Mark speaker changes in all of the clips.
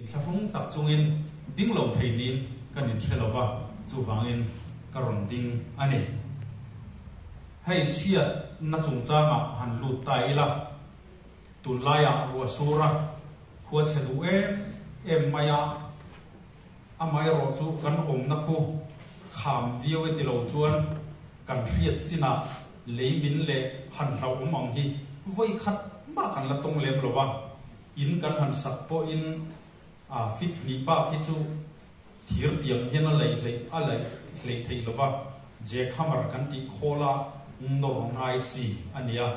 Speaker 1: Inthlahrung tak chungin ding lo thei niin kan inhre lo va, chuvangin ka rawn ding a ni. Hei chhiatna chungchangah han lut ta ila, tunlaiah ruah sur a khua chhe duh em em mai a, amaherawh chu kan awmna khu kham viau e ti lo chuan kan hriat chinah lei min leh han hlauhawm ang hi vawi khat mah kan la tawng lem lo va. In kan han sak pawhin a fit hnih bak hi chu thir tiang hian a laih hleih a laih hleih theih lova, jack hammer kan tih khawla nawr ngai chi a ni a.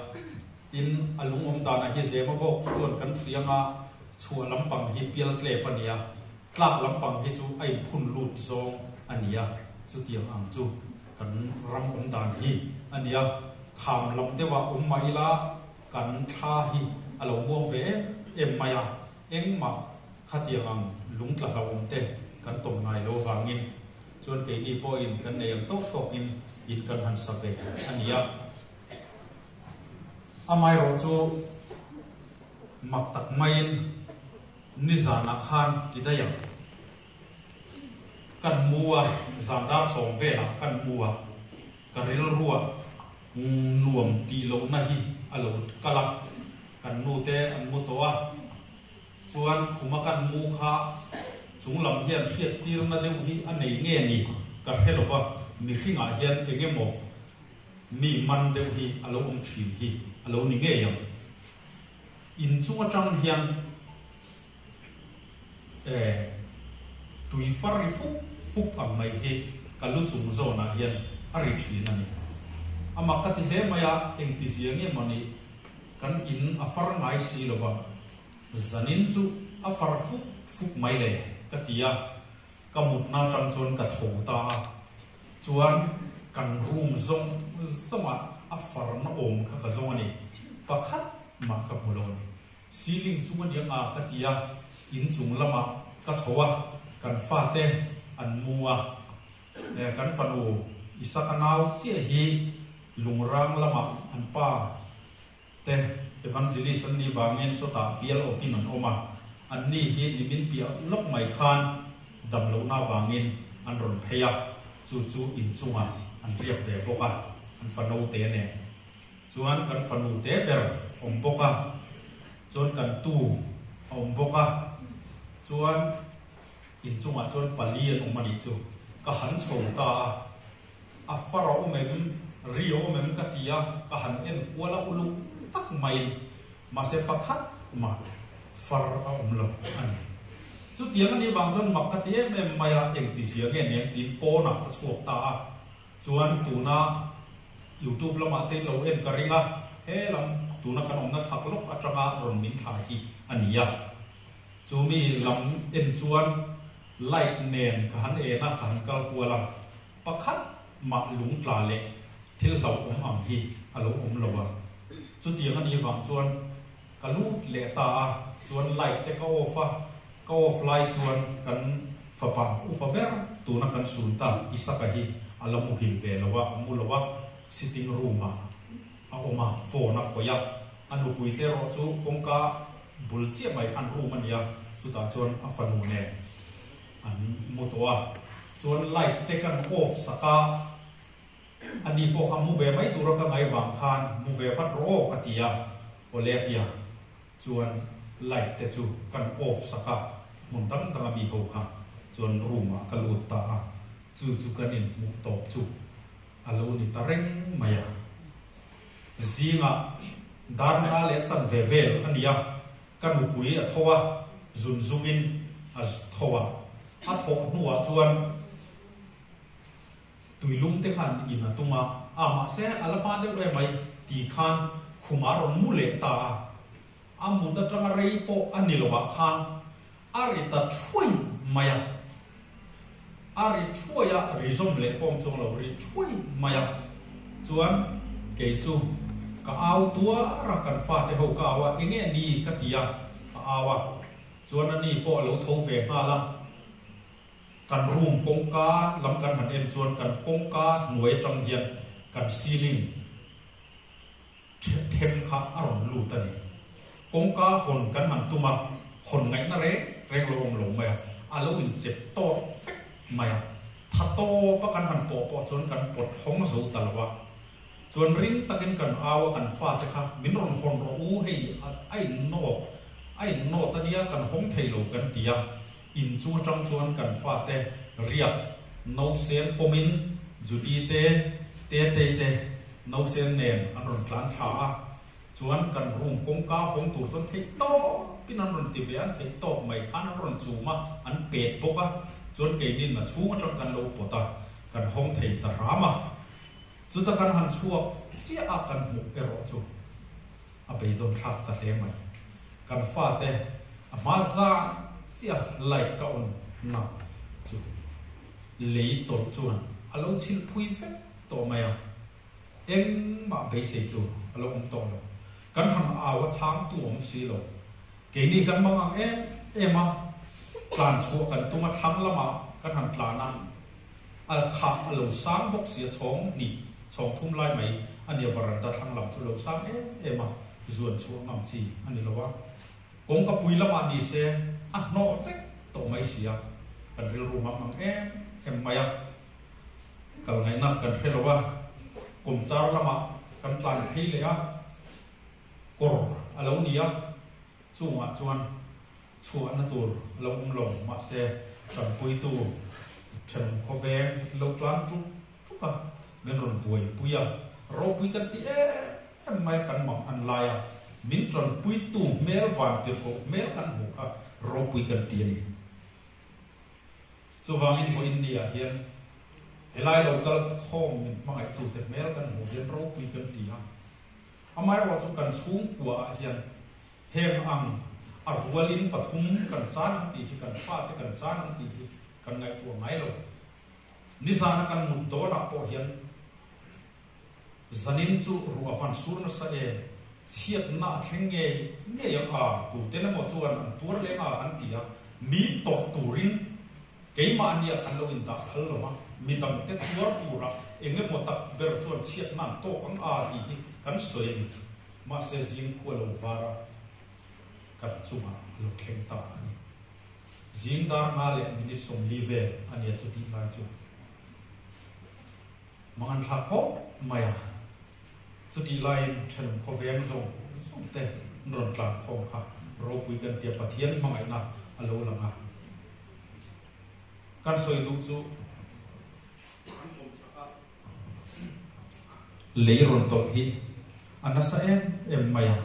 Speaker 1: Tin, a lung awm danah hi zema bawk chuan kan hriang a, chhuah lampang hi pial tlep a ni a, tlak lampang hi chu a inphun lut zawng a ni a, chutiang ang chu kan ram awm dan hi a ni a. Kham lam deuhah awm mah ila, Kan thla hi a lo muang ve em em mai a, engmah khatiang ang lung tla hlauhawm te kan tawm ngai lo vangin chuan keini pawhin kan nei ang tawk tawkin in kan han sa ve a ni a. Amaherawh chu mak tak maiin nizanah khan ti daih ang. Kan mu a, zan dar sawm velah kan mu a. Ka rilruah nuam tih lohna hi a lo kal a, kan nu te an mu tawh a, chuan khuma kan mu kha chung lam hian hriat tirna deuh hi a nei nge ni ka hre lo va, mihringah hian eng emaw mi man deuh hi a lo awm thin hi a lo ni ngei ang. Inchung atang hian. E, tui far ri fup fup ang mai hi ka lu chung zawnah hian a ri thin a ni. Amah ka ti hle mai a, engti zia nge maw ni, kan in a far ngai si lo va, zanin chu a far fup fup mai le ka ti a, ka mutna atang chuan ka tho ta a, chuan kan room zawng zawngah a farna awm kha ka zawng a ni, pakhat mah ka hmu lo a ni. Ceiling chung a nia nga ka ti a, inchung lamah ka chho a, kan fate an mu a, kan fanu Isaka nau chiah hi lungrang lamah an pa te Evangelist an nih vangin sawtah bial awkin an awm a, an ni hi nimin piah lawk mai khan damlohna vangin an rawn phei a, chu chu inchungah an riak ve bawk a, an fano te nen. Chuan kan fanu te ber awm bawk a, chuan kan tu a awm bawk a, chuan inchungah chuan pali an awm a nih chu. Ka han chho ta a, a far a awm em, ri a awm em ka ti a, ka han en kual a uluk tak maiin mahse pakhat mah far a awm lo a ni. Chutiang a nih vang chuan mak ka ti em em mai a, engtizia nge nen tiin pawnah ka chhuak ta a. Chuan tuna youtube lamah te lo en ka ring a, he lam tuna kan awmna chhak lawk atanga rawn min thla hi a ni a. Chumi lam en chuan light nen ka han en a, ka han kal kual a, pakhat mah lung tla leh thil hlauhawm ang hi a lo awm lo a. Chutiang a nih vang chuan ka lut leh ta a, chuan light te ka off a, Ka off lai chuan kan fapa upa ber tuna kan sun ta Isaka hi a la muhil ve lo a, a mu lo a, sitting room ah a awm a, phone a khawih a, a nupui te erawh chu kawngka bul chiah mai khan room a ni a, chutah chuan a fanu nen an mu tawh a, chuan light te kan off sak a, a ni pawh kha mu ve mai tura ka ngaih vang khan mu ve vat rawh aw ka ti a, awle a ti a. Chuan light te chu kan off sak a, hmun dang dang a mi ho kha chuan room ah ka lut ta a, chu chu kan inhmuh tawp chu a lo ni ta reng mai a. Zingah dar nga leh chanve vel a ni a, ka nupui a tho a, zun zungin a tho a, a thawh hnuah chuan Tuilum te khan in a tum a, a mahse a la hma deuh em mai ti khan khum a rawn mu leh ta a, a mut atanga rei pawh a ni lovah khan a ri ta thuai mai a, a ri thuai a, ri zawm leh pawm chuang lo ri thuai mai a, chuan kei chu ka au tuar a, kan fate ho ka au a, enge ni ka ti a, ka au a, chuan a ni pawh a lo tho ve nghal a. Kan room kawngka lam kan han en chuan kan kawngka hnuai atang hian kan ceiling them kha a rawn lut a ni. Kawngka hawn kan han tum a, hawn ngaihna reng reng lo awm lo mai a, a lo inchep tawt vek mai a. Tha tawp a kan han pawh pawh chuan kan pawt hawng zo ta lo a. Chuan ring takin kan au a kan fate kha min rawn hawn rawh u hei a innawt a innawt a nia kan hawng thei lo kan ti a. In chung atang chuan kan fate riak nausen pawmin Judy te Tetei te nausen nen an rawn tlan thla a. Chuan kan room kawngka hawng tur chuan theih tawpin an rawn ti ve a, an theih tawp mai khan an rawn chum a, an pet bawk a, chuan keinin a chhung atang kan lo pawt a, kan hawng thei ta hram a. Chuta kan han chhuak chiah a kan hmuh erawh chu a beidawn thlak ta hle mai. Kan fate a hma zan chiah light ka on na chu lei tawlh chuan a lo chhilh phui vek tawh mai a. Engmah beisei tur a lo awm tawh lo. Kan han au a chhangtu awm si lo. Keini kan mang ang em em a, tlan chhuah kan tum a, thlang lamah kan han tlan a, a khah a lo sang bawk si a, chhawng hnih, chhawng thum lai mai a nia varanda thlang lam chu lo sang em em a, zuan chhuah ngam chi a ni lo a. Kawngka pui lamah ni se a hnawh vek tawh mai si a, kan rilru mang ang em em mai a. Kal ngaihna kan hre lo a, kawmchar lamah kan tlan phei leh a, kawr a lo ni a, chungah chuan chhuahna tur a lo awm lo, mahse tanpuitu thenawm khawveng lo tlan tuk tuk a, min rawn buaipui a, ropui kan ti em em mai a, kan mang an lai a, min tanpuitu hmel vantirhkoh hmel kan hmuh kha ropui kan ti a ni. Chuvangin vawiin ni ah hian helai lo kal khawm min hmangaihtute hmel kan hmuh hian ropui kan ti a. Amaherawh chu kan chhungkua ah hian heng ang a rualin pathum kan chan ang tih hi kan fate kan chan ang tih hi kan ngaihtuah ngai lo. Nizana kan mut dawnah pawh hian Zanin chu ruah van sur nasa em? Chhiatna a thleng ngei ngei ang a, tuten emaw chuan an tuar leng a kan ti a, mi tawrh turin keimahnia kan lo indah phal lo a, midangte tuar turah eng emaw tak ber chuan chhiatna an tawk ang a tih hi kan sawi a ni. Mahse zing khua lo var a, kan chungah a lo thleng ta a ni. Zing dar nga leh minute 40 vel a nia chutih lai chu. Mangan thlak khawp mai a, chutih laiin thenawm khawveng zawng zawng te an rawn tlan khawm kha ropui kan tia Pathian hmangaihna a lo lang a. Kan sawi duh chu lei rawn tawlh hi a nasa em em mai a.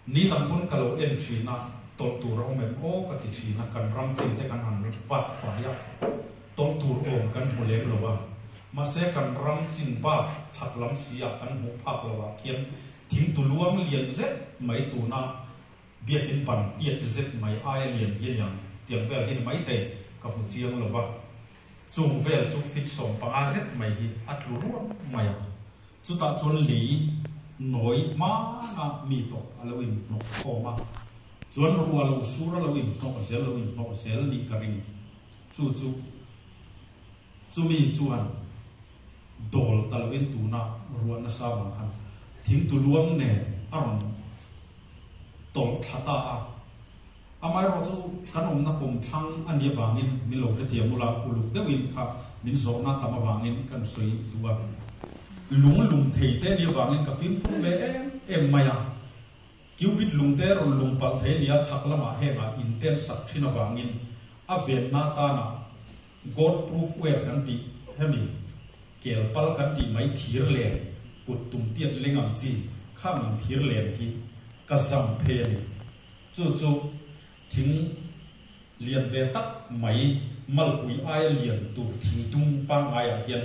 Speaker 1: Ni dang pawn ka lo en thin a, tawlh tur a awm em aw ka ti thin a, kan ram chin te kan han vat fai a, tawlh tur awm kan hmu lem lo a. Mahse kan ram chin bak chhak lam si ah kan hmuh phak lo ah khian thing tu luang lian zet mai tuna biakin ban tiat zet mai aia lian hi a niang tiang vel hi ni maithei ka hmu chiang lo va. Chung vel chu fit 15 zet mai hi a tlu ruak mai a. Chutah chuan lei nawi hmana mi tawp a lo inhnawh khawm a, chuan ruah lo sur a lo inhnawh zel lo inhnawh zel nih ka ring. Chu chu chumi chuan dawl ta loin tuna ruah nasa vang khan thingtuluang nen a rawn tawlh thla ta a. Amaherawh chu kan awmna kawmthlang a nih avangin min lo hrethiam ula, uluk deuhin kha min zawhna tam avangin kan sawi duh a. Lung lung thei te nih avangin ka fimkhur ve em em mai a. Cupid lung te rawn lung palh thei a nia, chhak lamah hengah in ten sak thin avangin a venna tanah God proof wear kan tih hemi kel pal kan tih mai thir len kut tum tiat leng ang chi khang ang thir len hi ka zam phei a ni. Chu chu thing lian ve tak mai malpui aia lian tur thing dung pangaiah hian.